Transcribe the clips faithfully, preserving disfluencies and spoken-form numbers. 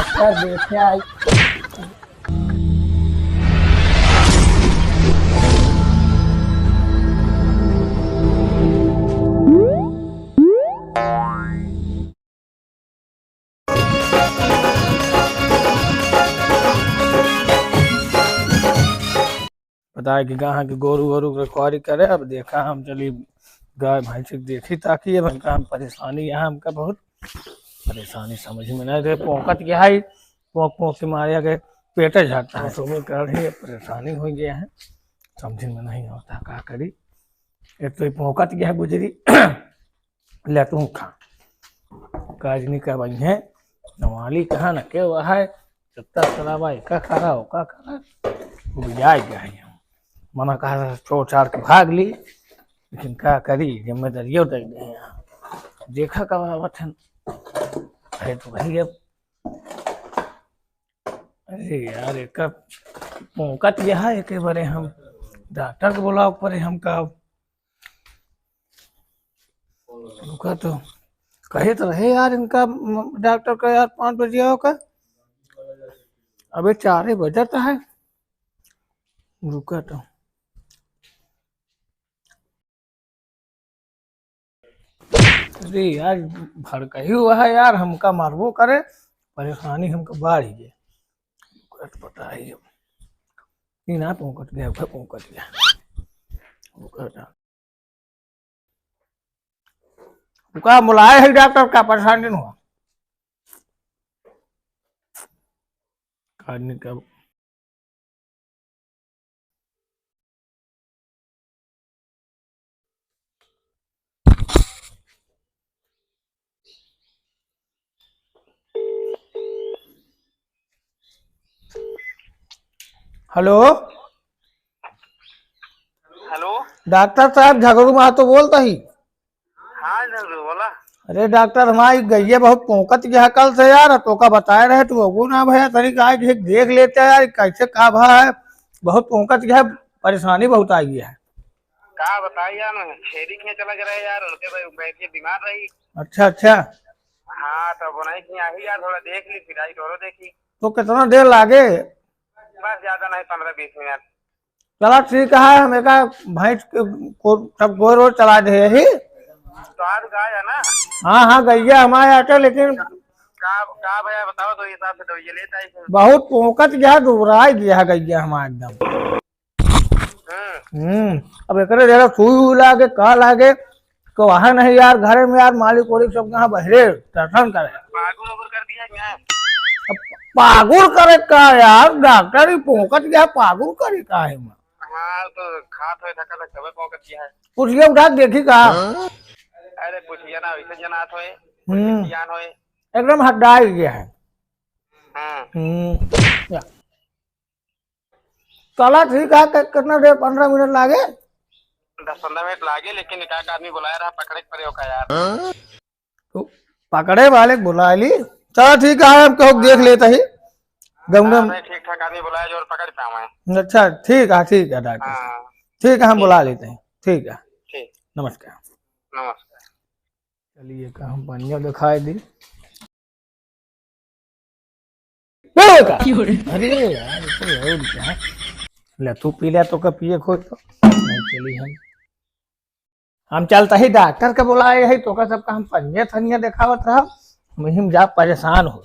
सर देखे आई। बताए कि कहाँ के गोरू वोरू के रखवारी करे। अब देखा हम चली गाय भैंस के देखी ताकि अब हमका हम परेशानी यहाँ हमका बहुत परेशानी समझ में नहीं रहे। पोंकत के है, पोंक पोंक के मारे के पेटे झाड़ता है। तो वो कर रही है, परेशानी हो गया है, समझ में नहीं होता का करी। एक तो ये पोंकत के है गुजरी, ले तू खा। काजनी का बनिए, नवाली कहाँ न के वह है, जत्ता सलावा एका करा, ओका करा, वो जाए गया है। मना कहा था, छोड़ छाड़ के भाग ली, लेकिन का करी, जिम्मेदारियों दे दे हैं। देखा कब आवत हैं, अरे तो वही अब, अरे यार, एक पोंकत यह है, एक बारे हम डॉक्टर को बुलाओ परे हमका। रुका तो, कहे तो रहे यार इनका, म, डॉक्टर का यार पाँच बजे आओ का, अबे चार ही बजत है। रुका तो, अरे यार, भड़कही हुआ है यार, हमका मारबो करे, परेशानी हमका बाढ़ ही है। रुका तो पता है ये, ये ना पोंकट गया, पोंकट गया। रुका तो। रुका, बुलाए है डॉक्टर का, परेशान नहीं हुआ। आदमी का हेलो। हेलो। डॉक्टर साहब, झगड़ू महतो बोलता ही। हाँ झगड़ू, बोला। अरे डॉक्टर, हमारी गैया बहुत पोंकत गया कल से यार, तोका बताए रहे तू, अबू ना भैया, तनी का एक देख लेते यार, कैसे का भा है, बहुत पोंकत गया, परेशानी बहुत आई है। का बताई यार, छेरी खींचे लग रहे यार, उनके भाई बैठ के बीमार रही। अच्छा, अच्छा। हाँ, तो बनाई कि आई यार, थोड़ा देख ली, फिर आई तोरो देखी। तो कितना देर लागे? बस ज्यादा नहीं, पन्द्रह बीस मिनट। चला ठीक है, हम एका भैंस के को-, सब गोर वोर चला दे ही। तो आज गाय है ना? हाँ, हाँ, गैया हमारे आटे, लेकिन का, का भैया बताओ, तो ये हिसाब से तो ये लेता ही फिर। बहुत पोंकत गया, दुबराई गया गैया हमारा एकदम। हम्म। हम्म, अब एकरे जरा सुई उई लागे, का लागे, तो वहाँ नहीं यार, घरे में यार, मालिक वालिक सब कहाँ बहरे, दर्शन करे। पागुर उगुर कर दिया क्या? अब पागुर करे का यार, डॉक्टर ही पोंकत गया, पागुर करे का है माँ? हाँ, तो खात होए थका थक तबे पोंकत गया है। कुछ ये उठा के देखी का? अरे कुछ ये ना, वैसे जनात होए, हम्म। ज्ञान होए। एकदम हड्डा ही गया है। हाँ। हम्म, या। चला ठीक है, कि-, कितना देर, पन्द्रह मिनट लागे? दस पन्द्रह मिनट लागे, लेकिन एक आध आदमी बुलाया रहा, पकड़े के पड़े ओका यार। तो पकड़े वाले बुला ली। चला ठीक है, हम कहूँ देख लेते ही। गमगम। हाँ, नहीं, ठीक ठाक आदमी बुलाया जो और पकड़ पावे। अच्छा, ठीक है, ठीक है डॉक्टर साहब। हाँ। ठीक है, हम ठीक। बुला लेते हैं। ठीक है। ठीक। नमस्कार। नमस्कार। चलिए, का हम पनिया दिखाई दी। पी लो का? क्यों रे? अरे यार, ये तो और क्या? ले, तू पी ले, तो का पिए खोज तो। नहीं, चली हम। हम चलता ही डॉक्टर के बुलाए है, तो का सबका हम पनिया थनिया दिखावत रहा। मुहिम जा परेशान हो।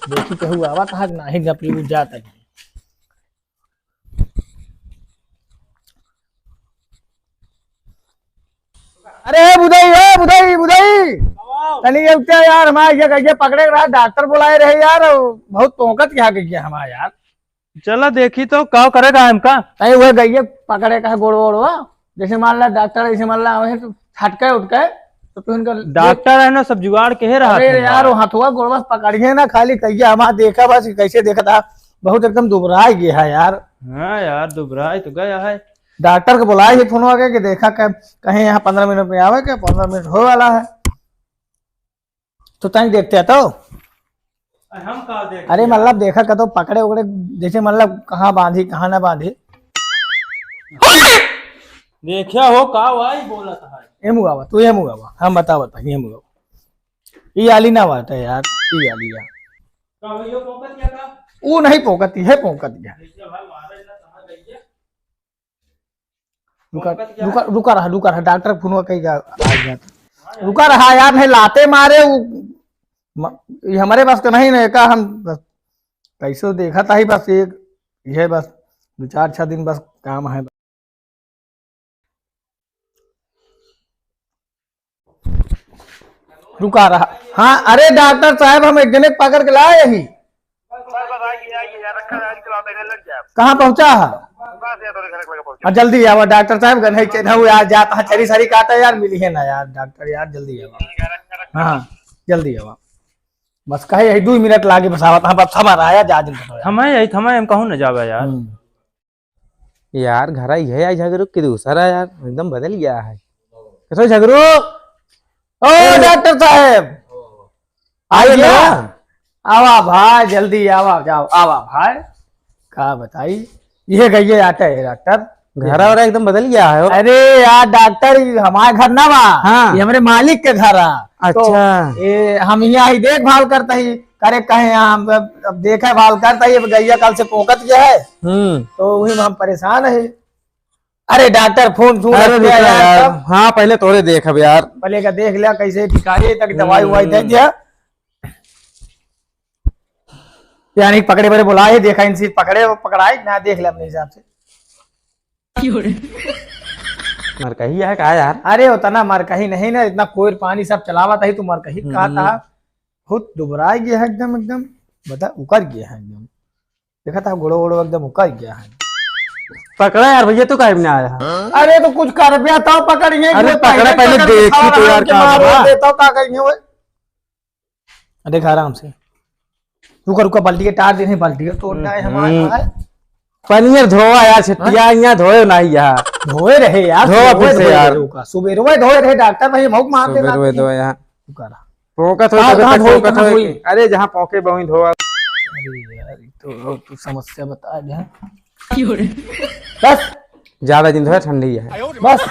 देखी केहू आवत है, नहीं न पीऊ जात है। अरे बुधई, ए बुधई, बुधई। तनी ये उठा यार, हमारे ये गैया पकड़े रहा, डॉक्टर बुलाए रहे यार, बहुत तोंकत क्या गैया हमारा यार। चला देखी तो का करे का हमका। नहीं, वो गैया पकड़े का है गोड़ वोड़वा, जैसे मान ला डॉक्टर, जैसे मान ला आवे हैं तो छटके उठके, तो तू इनका डॉक्टर है ना, सब जुगाड़ के है रहा अरे है यार, यार। वो हथुआ गोड़वा पकड़िए ना, खाली कहिए हमारा देखा बस कैसे देखता, बहुत एकदम दुबराई गया है यार। हाँ यार, दुबराई तो गया है। डॉक्टर को बुलाए ही फोन आके कि देखा क-, कहीं यहाँ पन्द्रह मिनट में आवे के, पन्द्रह मिनट होए वाला है। तो तनी देखते हैं तो। अरे हम का देख अरे लिया? मतलब देखा कतो पकड़े उकड़े, जैसे मतलब कहाँ बांधी, कहाँ ना बांधी। देखा हो का वाई बोलत है। ए मुगावा, तू ए मुगावा, हम बतावत है, ए मुगावा। ई आली ना बात है यार, ई आली यार। का भैया, पोंकत क्या का? ऊ नहीं पोंकत, इहे पोंकत गया। देखिए भाई, मारा इतना कहाँ गई है? रुका, पोंकत क्या रुका, है? रुका रहा, रुका रहा, डॉक्टर फोन कई जा, आ गया। हाँ यार। रुका रहा यार, नहीं लाते मारे, ऊ म-, ये हमरे बस का नहीं, नहीं का हम बस कैसे देखा था ही बस एक, यह बस दो चार छह दिन बस काम है। रुका रहा। हाँ, अरे डॉक्टर साहब, हम एक जने के पकड़ के लाए ही। बस, बस, आइए, आइए, यार, रखा है, आइए, चलो, आप इधर लग जाए। कहाँ पहुँचा है? बस, यार, थोड़े घर के लगे पहुँचे। हाँ, जल्दी आवा डॉक्टर साहब, गन है, चेन है, यार, जाता है, चरी सरी काटा यार, मिली है ना यार, डॉक्टर यार, जल्दी आवा। हाँ, जल्दी आवा। बस कहे यही दो मिनट लागे, बस आवत, हाँ, बस हमारा आया, जा दिन भर। थमा है, यही थमा है, हम कहूँ न जावे यार। हम्म। यार, घरा इहे आई झगरू कि दूसरा यार, एकदम बदल गया है। कैसे झगरू? ओ अरे। डॉक्टर साहब, आइए आइए। ना। आवा भाई, जल्दी आवा, जाओ, आवा भाई। का बताई, ये गइये आटा है डॉक्टर। घरा वरा एकदम बदल गया है हो। अरे यार डॉक्टर, ये हमारे घर ना बा, हाँ। ये हमरे मालिक के घर है। तो अच्छा। ये हम यहाँ ही देखभाल करते ही, करे कहे यहाँ हम अब, अब देखे भाल करता ही, अब गइया काल से पोंकत गया है, हम्म। तो वही में हम परेशान है। अरे डॉक्टर फोन सुन अरे रखते हैं रुका यार, यार। तब। हाँ, पहले तोरे देखब यार। पहले का देख लिया कैसे भिखारी तक दवाई ववाई दे हम्म। दिया। यानी पकड़े बड़े बुलाए, देखा इनसे पकड़े, वो पकड़ाए ना, देख ले अपने हिसाब से। क्यों रे? मरकही है का यार? अरे उतना मरकही नहीं ना, इतना कोयर पानी सब चलावत ही, तू मरकही हम्म। कहा था। बहुत दुबराई गया है एकदम, एकदम। बता, उकर गया है एकदम। देखा था, गोड़ो वोड़ो एकदम उकर गया है। पकड़ा यार भैया, तू काहे में आया है? अरे तो कुछ कर बे, तो पकड़ ये, अरे ये पकड़ा, पहले पहले पकड़ के देखी तो आराम यार, से का मारो, बा? दे तो का करेंगे वो? देखा आराम से। रुका, रुका, बाल्टी के टार दे, नहीं, बाल्टी के तोड़ ना है हमारे हम्म। पास। पनियर धोवा यार, छिटिया हाँ? यहाँ धोए ना यहाँ। धोए रहे यार, धोवा सुबेरवा फिर से धोए यार। रहे, रुका, सुबेरवा धोए रहे, डॉक्टर भाई, मौक मार देना सुबेरवा आपकी। धोवा यहाँ। रुका रहा। पोंकत हो, कहाँ, तबे कहाँ तक धोई, पोंकत कहाँ हो। धोई? अरे, जहाँ पोंके बहुई धोवा। अरे यार, ये तो, तो समस्या बता दे। बस। ज्यादा दिन धोए, ठंडी है। बस।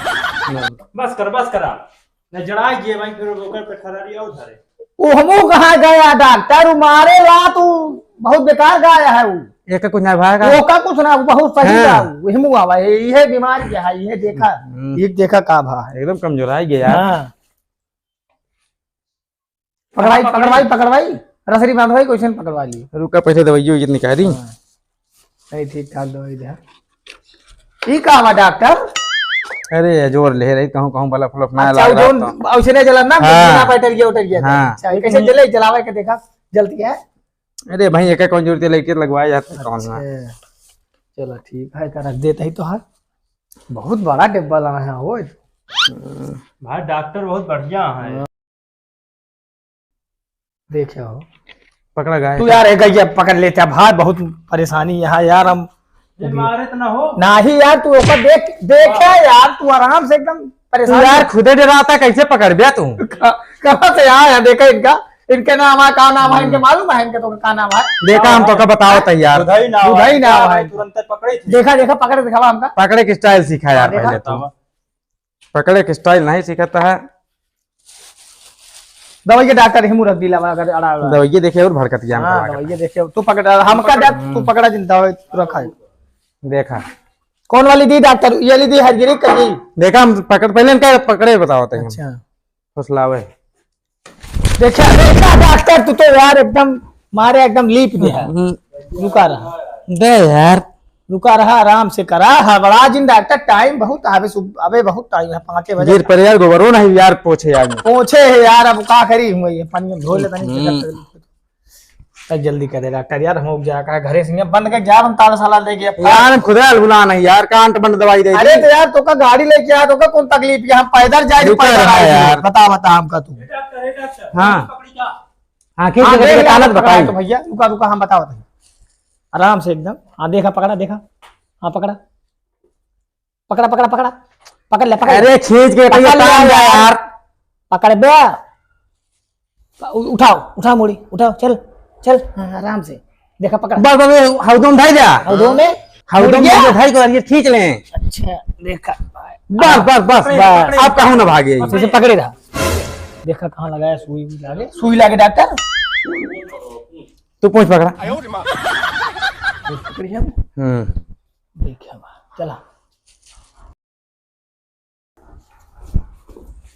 बस कर, बस करा। न जड़ा गए भाई, फिर ओकर पे खरारी और धरे। ओ हमू कहाँ गया डॉक्टर, उ मारे ला तू, बहुत बेकार गाय है उ। एक कुछ ना भागा। ओका कुछ ना, उ बहुत सही हाँ। बा उ, हमू आवा, ये, ये बीमारी क्या है, ये देखा, हम्म। ये देखा का भा है। एकदम कमजोराई गया यार। हाँ। पकड़वाई, पकड़वाई, पकड़वाई, रसरी बांधवाई, क्वेश्चन पकड़वा ली। रुका, पहले दवाइयो ये निकाली। हाँ। नहीं, ठीक ठाक दवाई दे। ई का बा डॉक्टर? अरे, जोर ले रही, कहूँ, कहूँ बल्ब उल्ब ना अच्छा, लाग वो रहा जौन तो। औसने जलन ना, हाँ। बिना बैठल गया, उठल गया। हाँ। अच्छा, ये कैसे जले, जलावे के देखा, जलती है? अरे भाई, एक कौन जरूरत है, लाइट लगवाए जाते हैं, कौन ना। अच्छा। चलो, ठीक है, का रख देते ही तो है। बहुत बड़ा डिब्बा लाना है, वो। भाई, डॉक्टर बहुत बढ़िया है। देखे हो। पकड़ा गया तू है। यार, एक गैया पकड़ लेते हैं भाई, बहुत परेशानी यहाँ यार, हम ये मारे तो ना हो। नहीं यार, तू ओकर देख, देखे यार, तू आराम से एकदम तू परेशान यार है। खुदे डराता, कैसे पकड़ गया तू? कहाँ से आया है? देखा इनका, इनके नाम है, का नाम है, इनके हम्म। मालूम है इनके तो का नाम है? देखा, हम तो का बतावत है यार। बुधाई ना बुधाई ना आया, है। तुरंत पकड़े थे। देखा, देखा, पकड़ दिखावा हमका। पकड़े के स्टाइल सीखा यार देखा। पहले तू। पकड़े के स्टाइल नहीं सीखता है। दवाई के डॉक्टर ही मुरत दिला बा, अगर अड़ा, अड़ा। दवाई देखे और भड़कत गया हमका हाँ, लागत दवाई है। देखे, तू पकड़, हमका दे, तू हम्म। पकड़ा जिन दवाई तू रखा है। देखा। कौन वाली दी डॉक्टर? ये वाली दी, हरगिरी कर दी। देखा, हम पकड़, पहले इनका पकड़े बताओ तनी। अच्छा। फुसलावे। देखा, देखा डॉक्टर, तू तो यार एकदम मारे, एकदम लीप दे है। हम्म। रुका रहा। दे यार। रुका रहा, आराम से करा, हड़बड़ा जिन डॉक्टर, टाइम बहुत, अबे सुब-, अबे बहुत टाइम है, पाँचे बजे। गिर पर यार, गोबरो नहीं यार, पोछे यार। पोछे है यार, अब का करी, हम ये पानी में धो ले तनी, हम्म। चेकअप कर ले। ए, जल्दी करे डॉक्टर यार, हम लोग जा का घरे से बंद कर जा, हम ताला साला लेके अब यार, हम खुदा अलगुला नहीं यार, कांट बंद दवाई दे अरे दी। तो यार, तो का गाड़ी लेके आ, तो का कौन तकलीफ है? हम पैदल जाए, रुका पैदल रहा आए। यार। बता, बता हमका तू। डॉक्टर, ए डॉक्टर, हाँ। पकड़ी का? हाँ, खींच हाँ, के देख देखिए, ले, हालत पकड़ा बताई। तो भैया, रुका, रुका, हम बताओ तनी। आराम से एकदम। हाँ, देखा, पकड़ा, देखा। हाँ, पकड़ा। पकड़ा, पकड़ा, पकड़ा। पकड़ ले, पकड़ ले। अरे, खींच के पकड़ ले, टांग दे यार। यार। पकड़ बे। उ-, उठाओ, उठाओ मुड़ी, उठाओ, चल, चल, हाँ, आराम से। देखा, पकड़। बस, बस, बस, हौदों में धर जा। हौदों में? हौदों में मुड़िया? धर के और ये खींच लें। अच्छा, देखा। बस, बस, बस, पकड़े, बस। पकड़े। अब कहूँ ना भागे। बस ऐसे पकड़े रहा। देखा, कहाँ लगाया सुई, सुई लागे? सुई लागे, डॉक्टर? तू पूँछ पकड़ा। पूँछ पकड़ी हम? हम्म। देखे बा, चला।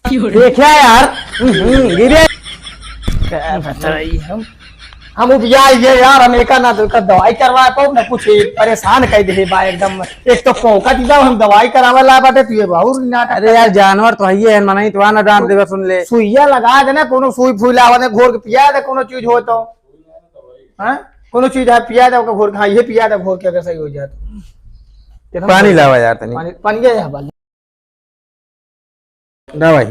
देखा यार, हम्म, गिरे। क्या बताई हम? हम उबिया गए यार, हम एका ना तो एका दवाई करवा पाओ ना कुछ, परेशान कर दे बा एकदम। एक तो पोका दीदा हम दवाई करावे ला बाटे, तू ये बहुत नाटक अरे यार, जानवर तो है, मनई तो आना डांट देगा, सुन ले। सुइया लगा देना, कोनो सुई फुई लावा दे, घोर के पिया दे, कोनो चीज हो तो। हाँ? कोनो चीज है, पिया दे ओके घोर के, हाँ, ये पिया दे घोर के, अगर सही हो जाए तो। पानी लावा यार तनी। पानी, पानी है, बाल। ना भाई,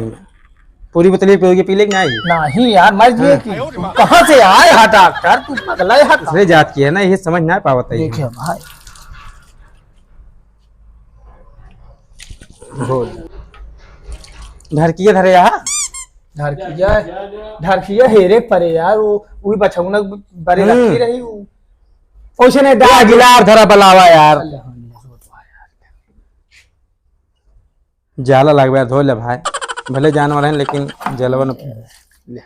पूरी बोतल एक पियोगे, पी ले कि नहीं? नहीं यार, मर जिए हाँ। कि कहाँ से आए हा डॉक्टर, तू पगला है का? दूसरे जात की है ना, ये समझ ना पावत है। देखिए भाई, बोल। ढरकिया धरे यहाँ। ढरकिया, ढरकिया हेरे परे यार, वो, वही बछौना बरे हम्म। रखी रही वो। ओइसे नहीं, या डाल। गिलास धरा बलावा यार। अल्लाह, अल्लाह, अल्लाह। जाला लागबे, धो ले भाई, भले जानवर हैं लेकिन जलवा न ले।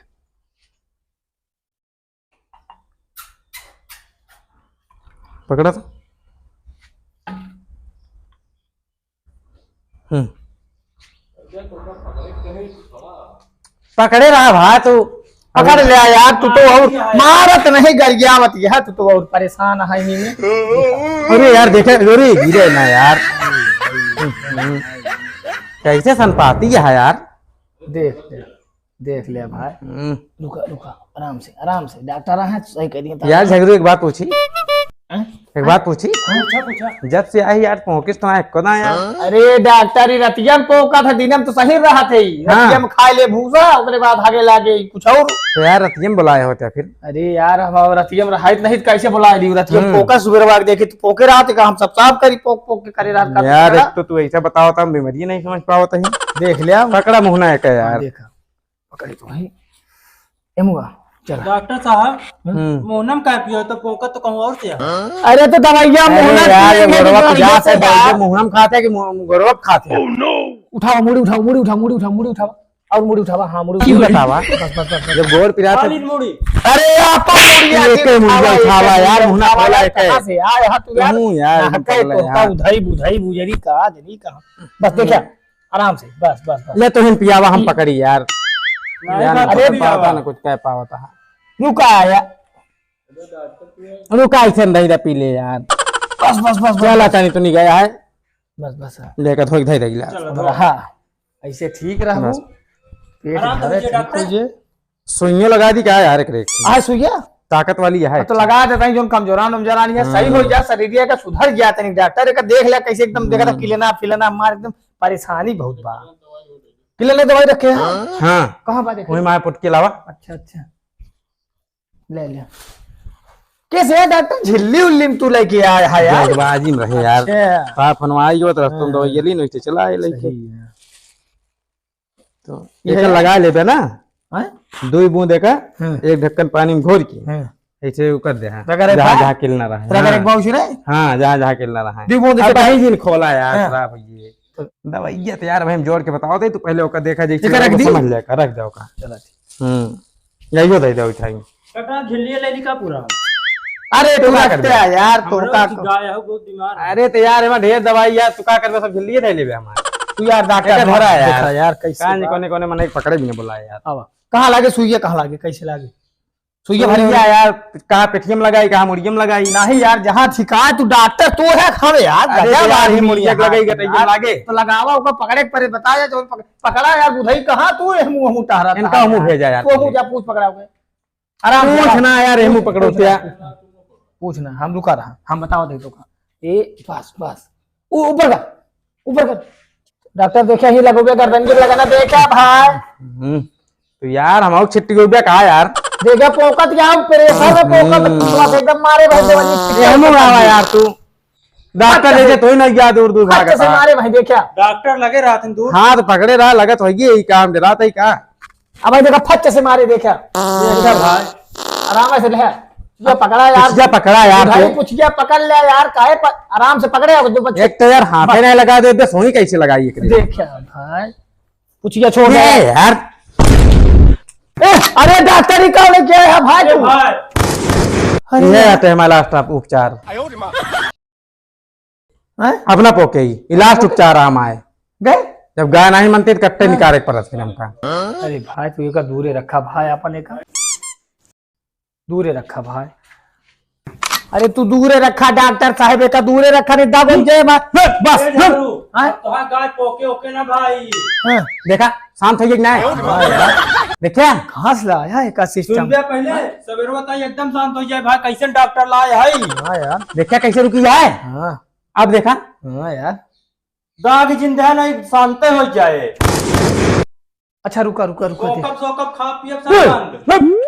पकड़ा तो। हम्म। पकड़े रहा भाई तू, पकड़ लिया यार तू तो, और मारत नहीं गरियावत यह तू तो, और परेशान है ही में। अरे यार देखे, अरे गिरे ना यार। कैसे संपाती है यार। देख ले, देख ले भाई। हम्म। रुका, रुका, आराम से, आराम से, डॉक्टर है, सही कह दिए। यार झगड़ू एक बात पूछी? हैं? एक बात पूछी? हाँ, पूछा, पूछा। जब से आई यार पोकिस तो आए को ना यार। अरे डॉक्टर, ई रतिया में पोका था, दिने में तो सही रहा थे। हाँ। रतिया में खाए ले भूसा, ओकरे बाद आगे लागे कुछ और। तो यार रतिया में बुलाए होते फिर। अरे यार, हम अब रतिया में रहाइत नहीं तो कैसे बुलाए ली? रतिया में हम्म। पोका सुबह वाग देखी तो पोके रहत का, हम सब साफ करी पोक पोक के करे रहत का। यार, एक तो तू ऐसा बताओ तो हम बीमारी नहीं समझ पावत ही। देख लिया। पकड़ा मुहना है का यार। हाँ, देखा। पकड़े तो है। ए मुआ, चला। डॉक्टर साहब, हम्म। मोहनम का पियो तो पोका तो कहूँ और से है। अरे तो दवाइया अरे मोहना यार, ये पिएंगे गोरवा तो पिजात है, यार। बोल के मोहनम खाते हैं कि मो-, गोरवा खाते हैं? उठावा, मुड़ी उठावा, मुड़ी उठावा, मुड़ी उठावा, मुड़ी उठावा। और मुड़ी उठावा, हाँ, मुड़ी उठावा। बतावा। बस, बस, बस, बस। जब गोर पिरात है खाली मुड़ी। अरे, आपा मुड़ी ये आके एक मुड़ी उठावा, उठावा एक यार, मुड़ी मुहना उठावा खोला यार, है के? कहाँ से यार, यहाँ तू यार, कहूँ यार, यहाँ हम कहे पगला तो यहाँ। का उधाई बुधाई बुझरी का, जनी कहाँ। बस, देखा, हम्म। आराम से, बस, बस, बस। ले तो हम पियावा, हम पकड़ी यार। नहीं, यार, ना बात कुछ नहीं पावता, यार। ना कुछ कह पावता है। रुका यार। रुका, ऐसे नहीं पी ले यार। बस, बस, बस, बस, चला, बस। तनी तो नहीं गया है। बस, बस, हाँ। लेकर धोई धाई दे गिलास। चलो, धो। हाँ, ऐसे ठीक रहबो। बस। पेट आराम भरे से ठीक डॉक्टर। हो जे। सुइयों लगा दी का यार, एक रेख? आ, सुइया? ताकत वाली है। हाँ, तो लगा देता ही, जोन कमजोरान उमजोरान है, सही हो हाँ। जा, शरीर का सुधर गया तनी। डॉक्टर का देख ले, कैसे एकदम देखा था, हम्म। किलना फिलना मार, एकदम परेशानी बहुत बा। किलने दवाई रखे हैं? हाँ। कहाँ बा, देखा? वही माया पुट के अलावा। अच्छा, अच्छा। ले, ले। कैसे है डॉक्टर? झिल्ली उल्ली में तू लेके आया है यार? जल्दबाजी में रहे यार। अच्छा। साफ होनवाई हो तो रस्तों हाँ। दवाई ये ली, नहीं तो चला आए लेके। सही है। तो ये एकर है? लगा लेबे ना। हाँ? दो बूंद एकर, हाँ। एक ढक्कन पानी में घोर के, हाँ। ऐसे वो कर दे, हाँ। रगड़ एक जहाँ, बार? जहाँ किलना रहे, रगड़ हाँ। एक बार उसे रहे? हाँ, जहाँ, जहाँ किलना रहे। दो बूंद अब इसे भाई जिन खोला यार, हाँ। खराब हो गई। तो दवाइया तो यार भाई हम जोड़ के बताओ थे, तू पहले ओकर देखा जाए, ठीक है, रख दी। समझ लेकर, रख दे ओकर। चला ठीक। हम्म, यही दे दे उठाई। कटा झिल्लिया ले ली का पूरा? अरे तू तू का रखते करबे? आ यार, तू हमरो का की गाय हो, बहुत बीमार है। अरे तो यार, एमा ढेर दवाई यार, तू का करबे, सब झिल्लिए दे लेबे हमार। तू यार डॉक्टर एकर धरा यार। देखा यार, कैसे कान बा? कोने कोने मने पकड़े भी नहीं बोला यार। आवा। कहाँ लागे सुइया, कहाँ लागे, कैसे लागे? सुइया भरी सुइया यार, कहाँ पेटियम लगाई, कहाँ मुड़ियम लगाई? नहीं यार, जहाँ ठिकाए तू डॉक्टर तू है, हम यार, अरे गधा तो यार, आदमी ये मुड़िया यहाँ लगाई, गटैया यार। लागे। तो लगावा, ओकर पकड़े के परे, बता यार, जौन पक-, पकड़ा यार, बुधई कहाँ तू है, मुँह, मुँह टहरा इनका था मुँह यार। भेजा यार, तू मुँह पहले। जा पूछ पकड़ा ओके। आराम से, पूछ आराम। ना यार, ये मुँह पूछ, पकड़ो पूछ क्या? ना, पूछ ना, पूछ ना, हम रुका रहा, हम बताओ दे तो का। ए, बस, बस। ऊ-, ऊपर कर, ऊपर कर। डॉक्टर देखे ही लगोगे, गर्दन के लगाना, देखा भाई। हम्म। तो यार, हम आउक छिट्टी हो गया का यार? देखा पोकत क्या, हम प्रेशर में पोकत हम्म। बस एकदम मारे भाई, देवाली ये हम आवा यार तू। डॉक्टर अच्छा लेके से, तो ही नहीं गया, दूर दूर भागा अच्छा से था। मारे भाई, देखा। डॉक्टर लगे रहा तुम दूर। हाथ पकड़े रहा, लगत हो ये ही काम डरा था ही का? अब भाई देखा, फट से मारे, देखा। देखा भाई। आराम से ले। ये पकड़ा यार। पुछिया पकड़ा यार भाई, तू। पुछिया पकड़ ले यार, काहे प-, आराम से पकड़े, अब जो बच्चे एक तो यार हाथे नहीं लगा दे, बस वहीं कैसे लगाई एक रे। देखा भाई। पुछिया छोड़ ये दे। यार। ए, अरे डॉक्टर ही कौन है, क्या है भाई ए तू? भाई। अरे ये यार। आते हमारा लास्ट उपचार। हैं? अपना पोके ही, ये लास्ट उपचार हम आए। गए? जब गाय नहीं मनती तो कट्टे हाँ। निकाले के परत फिर हमका। अरे भाई, तू एका दूरे रखा भाई, अपन एका दूरे रखा भाई। अरे तू दूरे रखा डॉक्टर साहब, एका दूरे रखा, नहीं दाबो जे भाई। बस, ए झाड़ू, हैं? अब तोहार गाय पोके ओके ना भाई। हाँ। देखा, शांत हो गया कि नहीं? हाँ यार। देखा? घास ला आया एका सिस्टम। सुन बे पहले, सवेरे बताई एकदम शांत हो जाए भाई, कैसे डॉक्टर लाए है? हाँ यार। देखा कैसे रुकी है? हाँ। अब देखा? हाँ यार। दाग जिंदा है नहीं, शांत हो जाए। अच्छा, रुका, रुका, रुका, दे। सोकब, सोकब, खा पियब, सब बंद।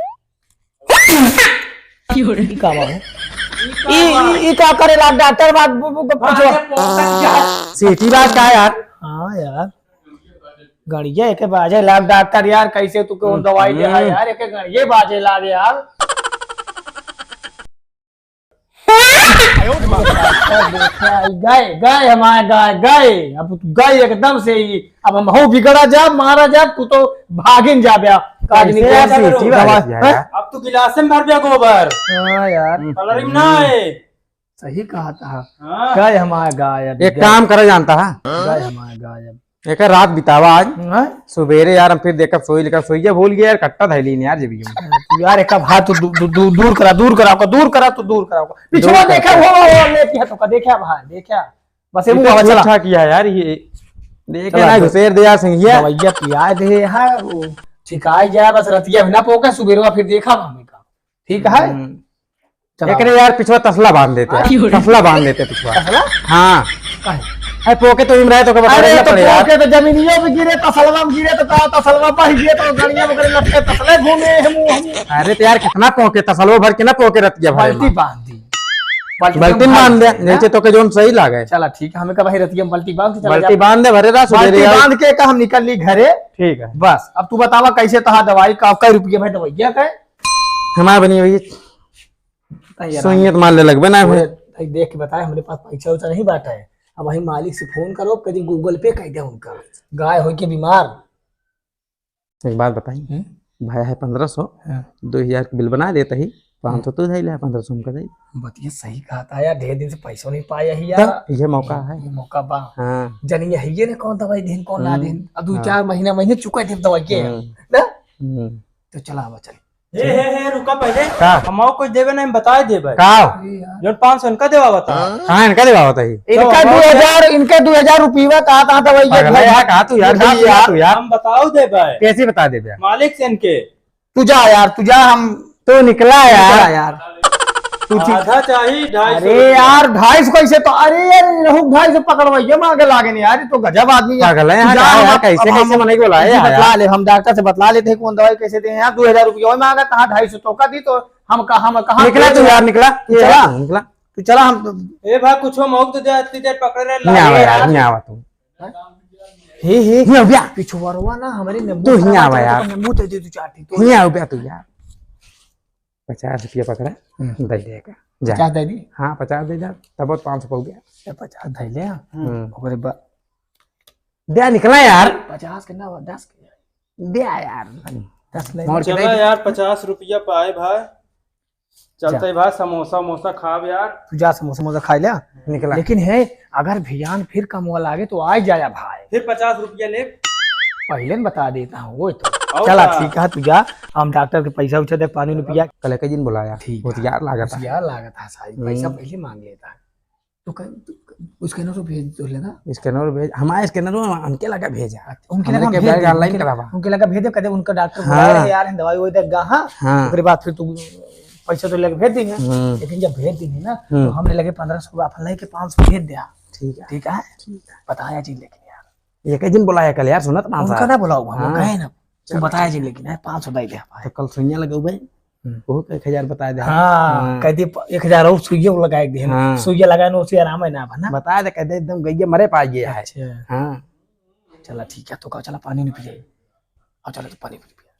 ई का बा? ई का ई, बा? ई, ई का करेला डॉक्टर बा, ब-, ब-, ब-, हाँ, पूछो। ये पोकत क्या है? सीटी बात का यार? हाँ यार, गड़िया एके बाजे लाग डॉक्टर यार, कैसे तू कौन दवाई दे है हम्म। यार, एके गड़िया बाजे लाग यार। गए, गए हमारे, गए, गए। अब गए एकदम से ही। अब हम हो बिगड़ा जा, मारा जा, तू तो भागिन जा बे। काज कैसे नहीं यार, कर। सीटी दवा, बात किया हैं? यार? अब तू गिलास में भर बे गोबर। हाँ यार। हम्म। कलरिंग ना है। सही कहा था। हाँ। गए हमारे, गाय अब एक गए। काम करे जानता है? गए हमारे, गाय अब। एक रात बितावा आज। हाँ? सुबेरे यार हम फिर देखब, सोई लेकर सोई जा, भूल गया यार, कट्टा धैली नहीं यार जेबी में। तू यार एक हाथ तो दू-, दू-, दू-, दूर करा, दूर करा, दूर करा, तो दूर करा। पिछवा दूर देखा, करा। हो, हो, हो, ले किया तो का, देखा भाई, देखा। बस ये ये मुंह तो हवा ठीक चला। ठाक किया यार, ये देखे दवा ना दे। घुसेर दे यार सिंघिया। दवाइया पिया दे यार, वो ठिकाई जाए, बस रतिया भी ना पोके, सुबेरवा फिर देखा हमें का। ठीक है? हम्म। चलाओ। एकरे यार पिछवा तसला बांध देते हैं। क्यों रे? तसला बांध देते पिछवा। तसला? हाँ। काहे? अरे पोके तो इम रहे तो के अरे बतावे तो पड़े यार। पोके तो जमीनियों पे गिरे, तसलवा में गिरे तो का, तसलवा पर गिरे तो गड़िया में करे लटके तसले घूमे हम, हम। अरे तो यार कितना पोके, तसलवा भर के ना पोके रतिया भरे बाल्टी में। बांध दी। बाल्टी बाल्टी में बांध दे, बांध दे, नीचे हाँ? तो के जोन सही लागे। चला ठीक है, हमें का भाई रतिया में बाल्टी बांध के चला बाल्टी जा। बांध दे भरे रहा, सुबेरे बाल्टी यार। बांध के का हम निकल ली घरे। ठीक है। बस, अब तू बतावा कैसे तहा दवाई का, कै रुपये में दवाइया का? हमारे बनी हुई बताइए ना। सुइयत मार ले लगबे ना थोड़े भाई। भाई देख के बताए, हमरे पास पैसा वैसा नहीं बाटा है। अब वही मालिक से फोन करो, कभी Google Pay कह दे उनका। गाय होई के बीमार। एक बात बताई, हम्म? भाई है पन्द्रह सौ, हाँ। दो हजार के बिल बना देता ही, पाँच सौ हम्म। तू धई ले, पन्द्रह सौ हमका दे। बतिया सही कहा था यार, ढेर दिन से पैसो नहीं पाया ही यार। तब ये मौका है। ये मौका बा। हाँ। जनी है ये ना कौन दवाई देन, कौन ना हम्म। देन। अब दो हाँ। चार महीना, महीने चुका दे दवाई के, हम्म। ना? हम्म। तो चला अब चल। हे, हे, हे, रुका पहले। का? हम और कुछ देवे नहीं, हम बताए देबे। का? अरे यार। जौन पाँच सौ इनका देवा बता। हाँ, इनका देवा बता ही। इनका तो दो हजार, इनका दो हजार रुपया का, कहा था भाई, ये पगला भाई, यार, कहा तू यार, ये कहा तू भैया। यार, तू यार। हम बताओ देबे। कैसे बता देबे? मालिक से इनके। तू जा यार, तू जा, हम तू निकला यार। निकला यार। तू ठीक आधा चाही, ढाई सौ अरे रुपया। यार, ढाई सौ कैसे तो, अरे यार, रहू ढाई सौ पकड़वाइए, मांगे लागे नहीं यार, ये तो गजब आदमी है। पागल है यार, तू जा, का हम यार, अब, कैसे, अब कैसे हम मनई को लाए जी यार? बतला ले, हम डॉक्टर से बतला लेते हैं कौन दवाई कैसे दे यार, दो हजार रुपया वही मांगा, कहाँ ढाई सौ तो का दी, तो हम कहा, हम कहाँ निकला दे तू यार? यार, निकला। तू ये चला। यार, निकला। तू चला, हम ए भाई, कुछ मौक तो दे, इतनी देर पकड़े रहे, नहीं आवा लागे यार, यार। नहीं आवा तू। हैं? हे, हे, हियाँ आ बे। पिछुआरवा ना, हमरे नींबू तू हियाँ खराब आवा है, यार। तो नींबू दे दे तू चाटी, तो हियाँ आ बे तू यार। पचास रुपया पकड़ा, हम्म। दे दे का। जा। पचास दे दी? हाँ, पचास दे जा, तब बहुत पाँच सौ हो गया। ये पचास धइ ले, हाँ। हम्म। ओकरे बा- दे निकला यार। पचास के ना, दस के। दे यार। दस ले। मोड़ के चला दे। यार, पचास रुपया पाए भाई। चलते जा। भाई, समोसा वमोसा खाब यार। तू जा, समोसा वमोसा खा ले। निकला। लेकिन है, अगर भियान फिर कम हुआ लागे तो आ जाया भाई। फिर पचास रुपया ले। पहले न बता देता हूँ, वो तो। और चला, का? ठीक है, तू जा, हम डॉक्टर के पैसा उठा दे, पानी उनी पिया। कल के दिन बुलाया, ठीक है। होशियार लागत है। होशियार लागत है, सारी हम्म। पैसा पहले मांग लेता है। तो कह, तू, स्कैनर तो भेज दो लेना। स्कैनर भेज, हमारे स्कैनर में हमके लगा भेजा। अच्छा, उनके हमरे लगा के भेज बैग दे, online उनके, करावा। उनके लगा भेज दे, कह दे उनका डॉक्टर हाँ। बुला रहे यार, दवाई ववाई देगा, हाँ। हाँ। ओकरे बाद फिर तू पैसा तो लेके भेज देंगे। हम्म। लेकिन जब भेज देंगे ना, हम्म। तो हमरे लगे पन्द्रह सौ, अपन लेके पाँच सौ भेज दे। ठीक है। ठीक है? ठीक है। बताया जी, लेकिन यार। एक ही दिन बुलाया कल यार, सुनत ना उनका था। ना बुलाओ, हम हाँ। कहे ना। तू चलो, बताया ठीक जी, है। लेकिन है, पाँच सौ दे दे भाई। तो कल सुइया लगउबे, हम्म। ओहो के एक हजार बताए दे। हाँ, हाँ। कह दे प-, एक हजार और सुइया लगाए दे। हाँ। सुइया लगाए ना, उसे आराम है ना, बना। बताए दे, कह दे एकदम गइया मरे पाए गया है। अच्छा। हाँ। चला ठीक है, तो कहा चला पानी नहीं पिए। अब चला तो पानी पी पिया।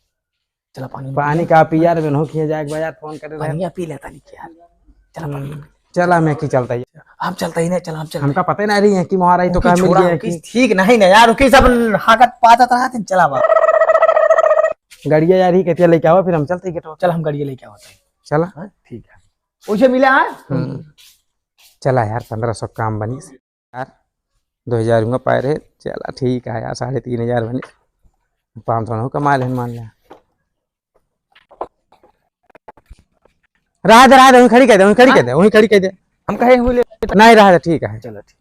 चला पानी नहीं पानी पिया। का पी यार, बिनहो किए जाए एक बार यार, फोन करे रहे। पानी पी लेता नहीं यार। चला पानी हम्म। नहीं पिया। चला, मैं की चलता ही। हम चलता ही नहीं, चला, हम चलता हमका ही। पता ही ना रही है कि वहाँ रही तो रुकी, कहाँ मिल छोड़ा, गया रुकी, कि ठीक नहीं ना यार, रुकी सब हाकत पाता था, चला बा। गड़िया यार ही कहती है लेके आओ, फिर हम चलते ही गेटवा। चल, हम गड़िया लेके आओ। चला। हाँ, ठीक है। उसे मिला है। हम्म। चला यार, पन्द्रह सौ काम बनी यार, दो हजार हुआ पाए रहे। चला ठीक है यार, साढ़े तीन हजार बने, पाँच सौ ना कमा ले, मान ले। रहा दे, रहा दे, वहीं खड़ी कर दे, वहीं खड़ी कर दे, वहीं खड़ी कर दे। हम कहे हुए ले। नहीं, रहा दे, ठीक है। चलो, ठीक।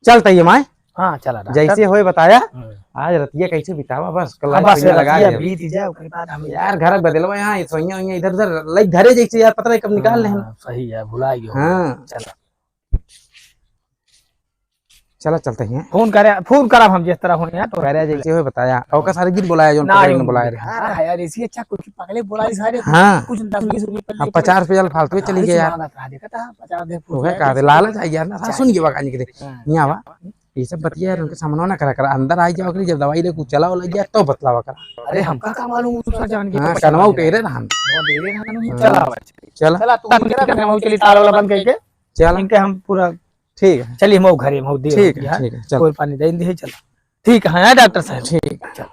चलता ही माय। हाँ, चला रहा। जैसे होए बताया। हम्म। आज रतिया कैसे बितावा, बस कल हाँ, बस लगा रतिया दे। बीत ही जाए, ओकरे बाद हम यार, घर बदलवा यहाँ, ये सोइया, सोइया इधर उधर लाइक धरे जैसे यार, पता नहीं कब निकाल ले हम। हाँ, सही है, भुला गयो। हाँ। चला। चला, चलते हैं। फोन करे, फोन करब हम जिस तरह होई यार, तो करे जैसे होए बताया। और का सारे गीत बुलाया, जो ना, पकड़े ने बुलाए रहे। यार, यार, इसी अच्छा कुछ पगले बुलाई सारे। हाँ। कुछ दस बीस रुपये अब पचास रुपये फालतू ही चली गया यार। मांगत रहा, देखा था, पचास दे वो पूछ क्या लिया। कहा थे, लालच आ गया ना, सुन के बका निकले। हाँ। यहाँ वा, ये सब बतिया यार, उनके सामने ना करा करा, अंदर आ जाओ, जब दवाई ले कुछ चलाओ लग गया, तो बतलावा करा। अरे, हमका का मालूम, दूसरा जान के हाँ, पचास कनवा हजार। उठे रहे रहन। वो दे रहे रहन, हाँ। चला भाई। चला। चला, तू इधर आ, हम चली ताला वाला बंद करके। चला। इनके हम पूरा ठीक है। चलिए, मऊ घरे, मऊ दे ठीक है, दिया। ठीक है, चल। कोई पानी दे दिए, चल। ठीक है, हाँ, डॉक्टर साहब। ठीक है। चल।